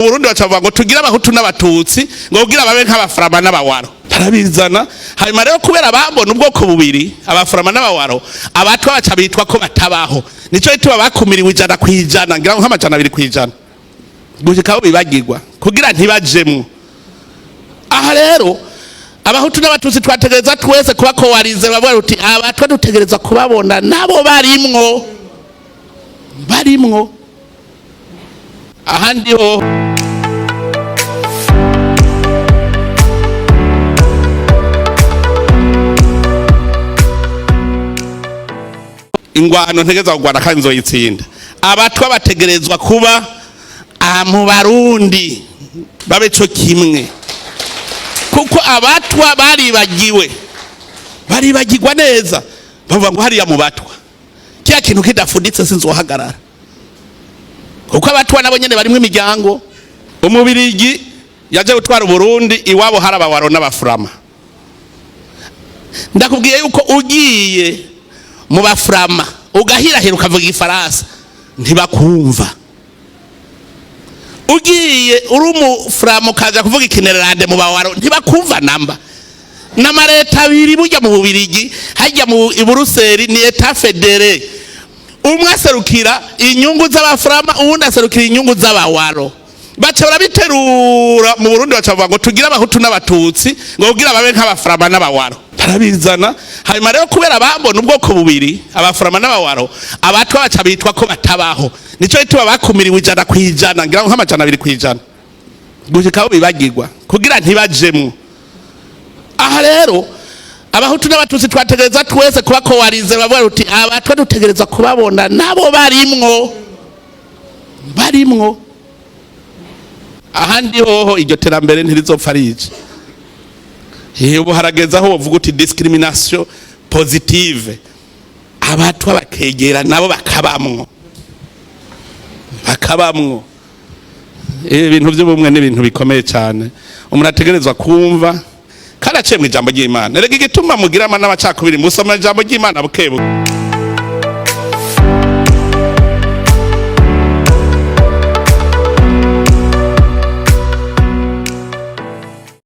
Burundi bacavuga ngo tugire abahutu n'abatutsi ngo kugira babe nk'abaframa n'abawaro, barabizana. Hanyuma rero kubera bambona ubwoko bubiri, abaframa n'abawaro, abatwa baca bitwa ko batabaho. Nico gituma bakumiriwe 100%, ngira ngo nka 200% gushika aho bibagirwa kugira ntibajemwo. Aha rero abahutu n'abatutsi twategereza twese kuba kowarize, bavuga uti abatwa dutegereza kubabona nabo barimwo, barimwo ahandi ho. Ingwano ntegeza kugwana kandi nzoyitsinda. Abatwa bategerezwa kuba mu Barundi babe co kimwe, kuko abatwa baribagiwe, baribagirwa neza, bavuga ngo hariya mu batwa kiya kintu kidafunditse sinzohagarara, kuko abatwa nabo nyene barimwo imiryango. Umubirigi yaje gutwara Uburundi, iwabo hari abawaro n'abafurama. Ndakubwiye yuko ugiye mu bafurama ugahirahira ukavuga igifaransa ntibakumva. Ugiye uri umufurama ukaza kuvuga ikinererande mu bawaro ntibakumva namba. N'amareta abiri burya mu Bubirigi, hajya mu Buruseli ni État fédéré, umwe aserukira inyungu z'abafurama, uwundi aserukira inyungu z'abawaro. Baca barabiterura mu Burundi, baca bavuga ngo tugire abahutu n'abatutsi ngo kugira babe nk'abafurama n'abawaro, barabizana. Hanyuma rero kubera bambona ubwoko bubiri, abafurama n'abawaro, abatwa baca bitwa ko batabaho. Nico gituma bakumiriwe 100%, ngira ngo nka 200% gushika aho bibagirwa kugira ntibajemwo. Aha rero abahutu n'abatutsi twategereza twese kuba kowarize, bavuga uti abatwa dutegereza kubabona nabo barimwo, barimwo ahandi hoho. Iryo terambere ntirizopfa rije. Ubu harageze aho wovuga uti discrimination positive, abatwa bakegera nabo bakabamwo, bakabamwo. Ibintu by'ubumwe ni ibintu bikomeye cyane umuntu ategerezwa kumva kandi aciye mu ijambo ry'Imana. Erega igituma mugirama n'abacakubiri, musoma ijambo ry'Imana bukebuke.